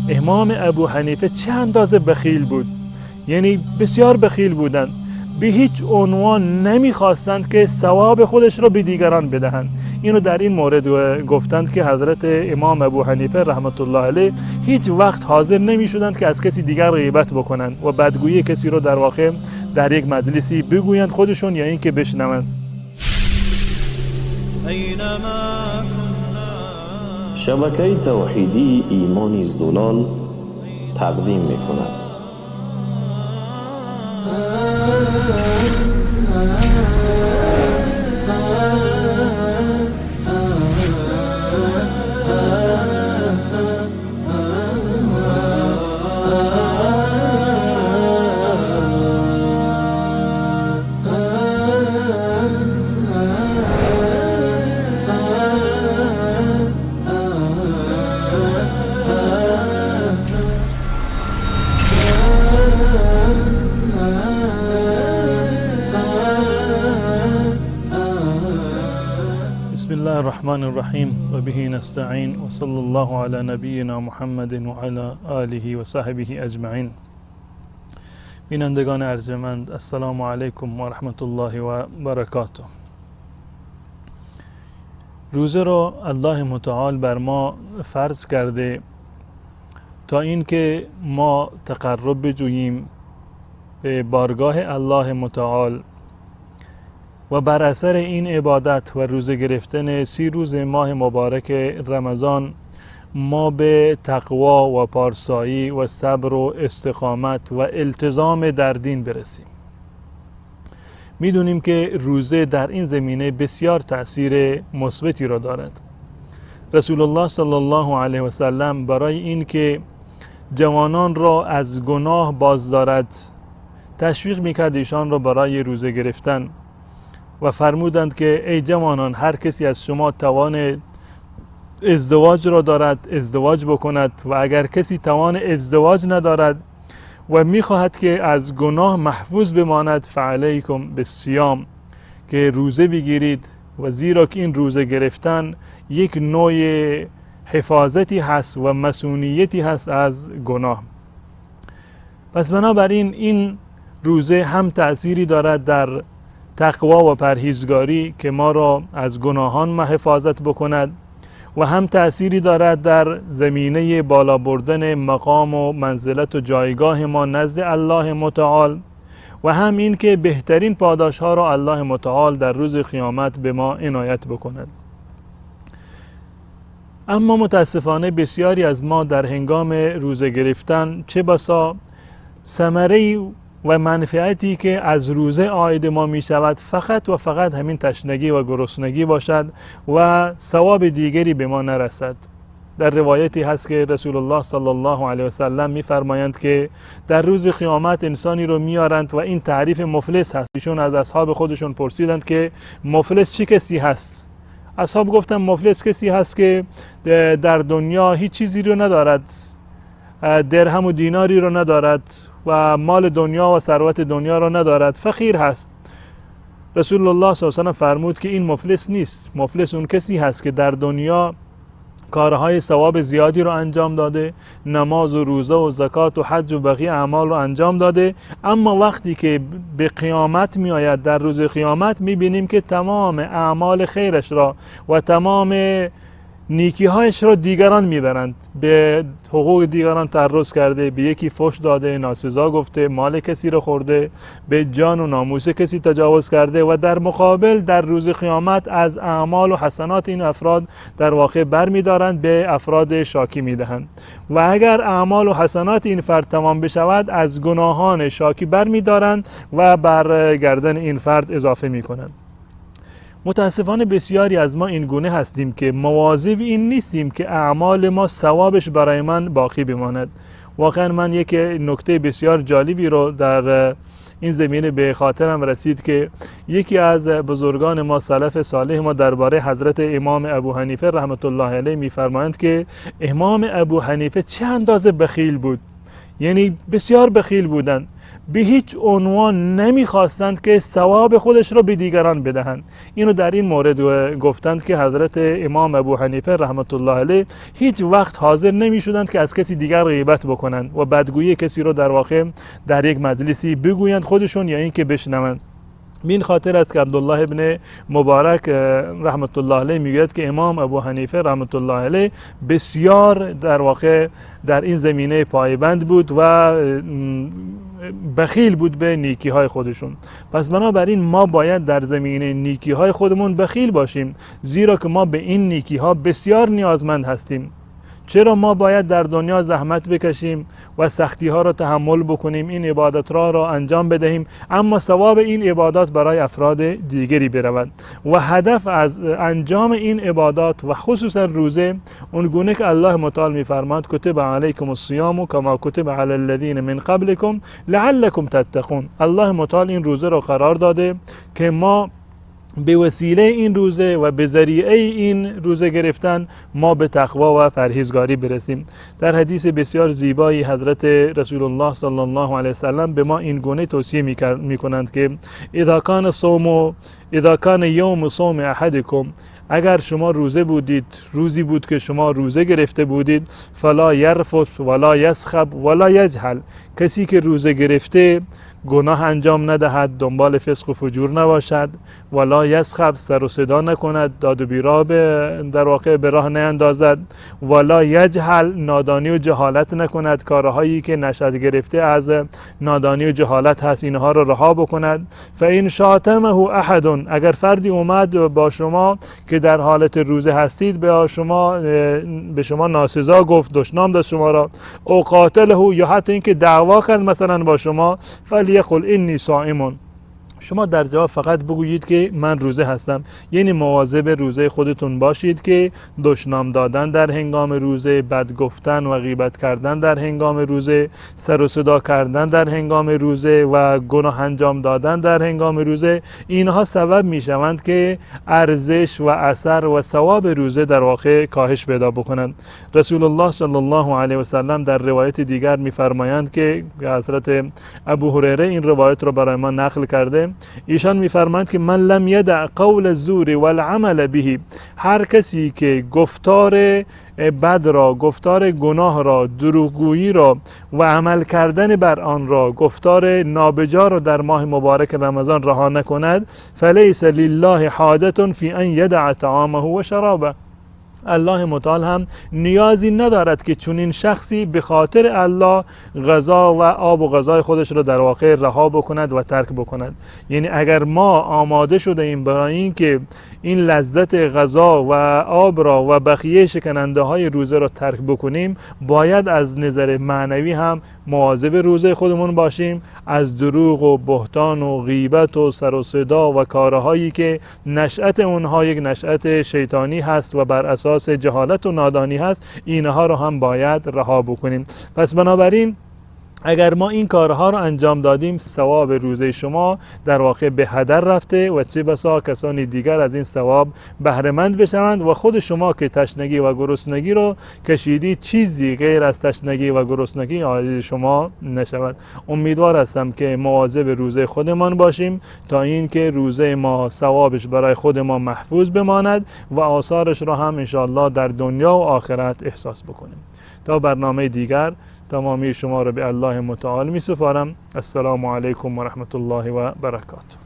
امام ابو حنیفه چه اندازه بخیل بود، یعنی بسیار بخیل بودند، به هیچ عنوان نمیخواستند که ثواب خودش را به دیگران بدهند. اینو در این مورد گفتند که حضرت امام ابو حنیفه رحمت الله علیه هیچ وقت حاضر نمیشدند که از کسی دیگر غیبت بکنند و بدگویی کسی رو در واقع در یک مجلسی بگویند خودشون یا اینکه بشنوند. شبکه توحیدی ایمان زلال تقدیم میکند. بسم الله الرحمن الرحیم و به نستعین و صلی الله علی نبینا محمد و علی آله و صحبه اجمعین. بینندگان ارجمند، السلام علیکم و رحمت الله و برکاته. روزه را الله متعال بر ما فرض کرده تا اینکه ما تقرب بجوییم به بارگاه الله متعال و بر اثر این عبادت و روزه گرفتن 30 روز ماه مبارک رمضان ما به تقوا و پارسایی و صبر و استقامت و التزام در دین برسیم. میدونیم که روزه در این زمینه بسیار تأثیر مثبتی را دارد. رسول الله صلی الله علیه و سلم برای این که جوانان را از گناه باز دارد تشویق میکرد ایشان را برای روزه گرفتن و فرمودند که ای جوانان، هر کسی از شما توان ازدواج را دارد ازدواج بکند و اگر کسی توان ازدواج ندارد و میخواهد که از گناه محفوظ بماند فعلیکم بالصیام، که روزه بگیرید، و زیرا که این روزه گرفتن یک نوع حفاظتی هست و مسئولیتی هست از گناه. پس بنابراین این روزه هم تأثیری دارد در تقوا و پرهیزگاری که ما را از گناهان ما حفاظت بکند و هم تأثیری دارد در زمینه بالا بردن مقام و منزلت و جایگاه ما نزد الله متعال و هم این که بهترین پاداش ها را الله متعال در روز قیامت به ما عنایت بکند. اما متاسفانه بسیاری از ما در هنگام روزه گرفتن چه بسا ثمره و منفعتی که از روزه عاید ما می شود فقط و فقط همین تشنگی و گرسنگی باشد و ثواب دیگری به ما نرسد. در روایتی هست که رسول الله صلی الله علیه و سلم می فرمایند که در روز قیامت انسانی رو میارند و این تعریف مفلس هست. ایشون از اصحاب خودشون پرسیدند که مفلس چه کسی هست؟ اصحاب گفتند مفلس کسی هست که در دنیا هیچ چیزی رو ندارد، درهم و دیناری رو ندارد و مال دنیا و ثروت دنیا رو ندارد، فقیر هست. رسول الله صلی الله علیه و سلم فرمود که این مفلس نیست. مفلس اون کسی هست که در دنیا کارهای ثواب زیادی رو انجام داده، نماز و روزه و زکات و حج و بقیه اعمال رو انجام داده، اما وقتی که به قیامت می آید، در روز قیامت می بینیم که تمام اعمال خیرش را و تمام نیکیهایش را دیگران میبرند، به حقوق دیگران تعرض کرده، به یکی فحش داده، ناسزا گفته، مال کسی را خورده، به جان و ناموس کسی تجاوز کرده و در مقابل در روز قیامت از اعمال و حسنات این افراد در واقع برمیدارند، به افراد شاکی میدهند و اگر اعمال و حسنات این فرد تمام بشود از گناهان شاکی برمیدارند و بر گردن این فرد اضافه میکنند. متاسفانه بسیاری از ما این گونه هستیم که مواظب این نیستیم که اعمال ما ثوابش برای من باقی بماند. واقعا من یک نکته بسیار جالبی رو در این زمینه به خاطرم رسید که یکی از بزرگان ما، سلف صالح ما، درباره حضرت امام ابو حنیفه رحمت الله علیه می‌فرمایند که امام ابو حنیفه چه اندازه بخیل بود، یعنی بسیار بخیل بودند، به هیچ عنوان نمیخواستند که ثواب خودش را به دیگران بدهند. اینو در این مورد گفتند که حضرت امام ابو حنیفه رحمت الله علیه هیچ وقت حاضر نمیشدند که از کسی دیگر غیبت بکنند و بدگویی کسی رو در واقع در یک مجلسی بگویند خودشون یا اینکه بشنوند. این خاطر است که عبدالله ابن مبارک رحمت الله علیه میگوید که امام ابو حنیفه رحمت الله علیه بسیار در واقع در این زمینه پایبند بود و بخیل بود به نیکی های خودشون. پس بنابراین ما باید در زمینه نیکی های خودمون بخیل باشیم، زیرا که ما به این نیکی ها بسیار نیازمند هستیم. چرا ما باید در دنیا زحمت بکشیم و سختی ها را تحمل بکنیم، این عبادت را انجام بدهیم، اما ثواب این عبادات برای افراد دیگری برود؟ و هدف از انجام این عبادات و خصوصا روزه، اون گونه که الله متعال می‌فرماد کتب علیکم الصیام کما کتب علی الذین من قبلکم لعلکم تتقون. الله متعال این روزه را قرار داده که ما به وسیله این روزه و به ذریعه این روزه گرفتن ما به تقوا و پرهیزگاری برسیم. در حدیث بسیار زیبایی حضرت رسول الله صلی الله علیه وسلم به ما این گونه توصیه میکنند که اذا کان یوم صوم احدکم، اگر شما روزه بودید، روزی بود که شما روزه گرفته بودید، فلا یرفث ولا یسخب ولا یجهل، کسی که روزه گرفته گناه انجام ندهد، دنبال فسق و فجور نباشد، ولا یسخب، سر و صدا نکند، داد و بیرا در واقع به راه نیندازد، ولا یجهل، نادانی و جهالت نکند، کارهایی که نشد گرفته از نادانی و جهالت هست اینها را رها بکند. فان شاتمه احد، اگر فردی اومد با شما که در حالت روزه هستید به شما ناسزا گفت، دشنام داد شما را، او قاتله، یا حتی اینکه دعوا کرد مثلا با شما، فلیقل انی صائم، شما در جواب فقط بگویید که من روزه هستم. یعنی مواظب روزه خودتون باشید که دشنام دادن در هنگام روزه، بد گفتن و غیبت کردن در هنگام روزه، سر و صدا کردن در هنگام روزه و گناه انجام دادن در هنگام روزه، اینها سبب میشوند که ارزش و اثر و ثواب روزه در واقع کاهش پیدا بکنند. رسول الله صلی الله علیه و سلم در روایت دیگر میفرمایند که حضرت ابو هریره این روایت را برای ما نقل کرده، ایشان میفرمایند که من لم یدع قول الزور والعمل به، هر کسی که گفتار بد را، گفتار گناه را، دروغگویی را و عمل کردن بر آن را، گفتار نابجا را در ماه مبارک رمضان رها نکند، فلیس لله حاجت فی ان یدع طعامه و شرابه، الله متعال هم نیازی ندارد که چنین شخصی به خاطر الله غذا و آب و غذای خودش را در واقع رها بکند و ترک بکند. یعنی اگر ما آماده شده ایم برای اینکه این لذت غذا و آب را و بقیه شکننده های روزه را ترک بکنیم، باید از نظر معنوی هم مواظب روزه خودمون باشیم، از دروغ و بهتان و غیبت و سر و صدا و کارهایی که نشأت اونها یک نشأت شیطانی هست و بر اساس جهالت و نادانی هست، اینها رو هم باید رها بکنیم. پس بنابراین اگر ما این کارها رو انجام دادیم، ثواب روزه شما در واقع به هدر رفته و چه بسا کسانی دیگر از این ثواب بهره مند بشوند و خود شما که تشنگی و گرسنگی رو کشیدی چیزی غیر از تشنگی و گرسنگی عاید شما نشود. امیدوار هستم که مواظب روزه خودمان باشیم تا اینکه روزه ما ثوابش برای خود ما محفوظ بماند و آثارش رو هم انشاءالله در دنیا و آخرت احساس بکنیم. تا برنامه دیگر تمامی شما را به الله متعال می سپارم. السلام علیکم و رحمت الله و برکاته.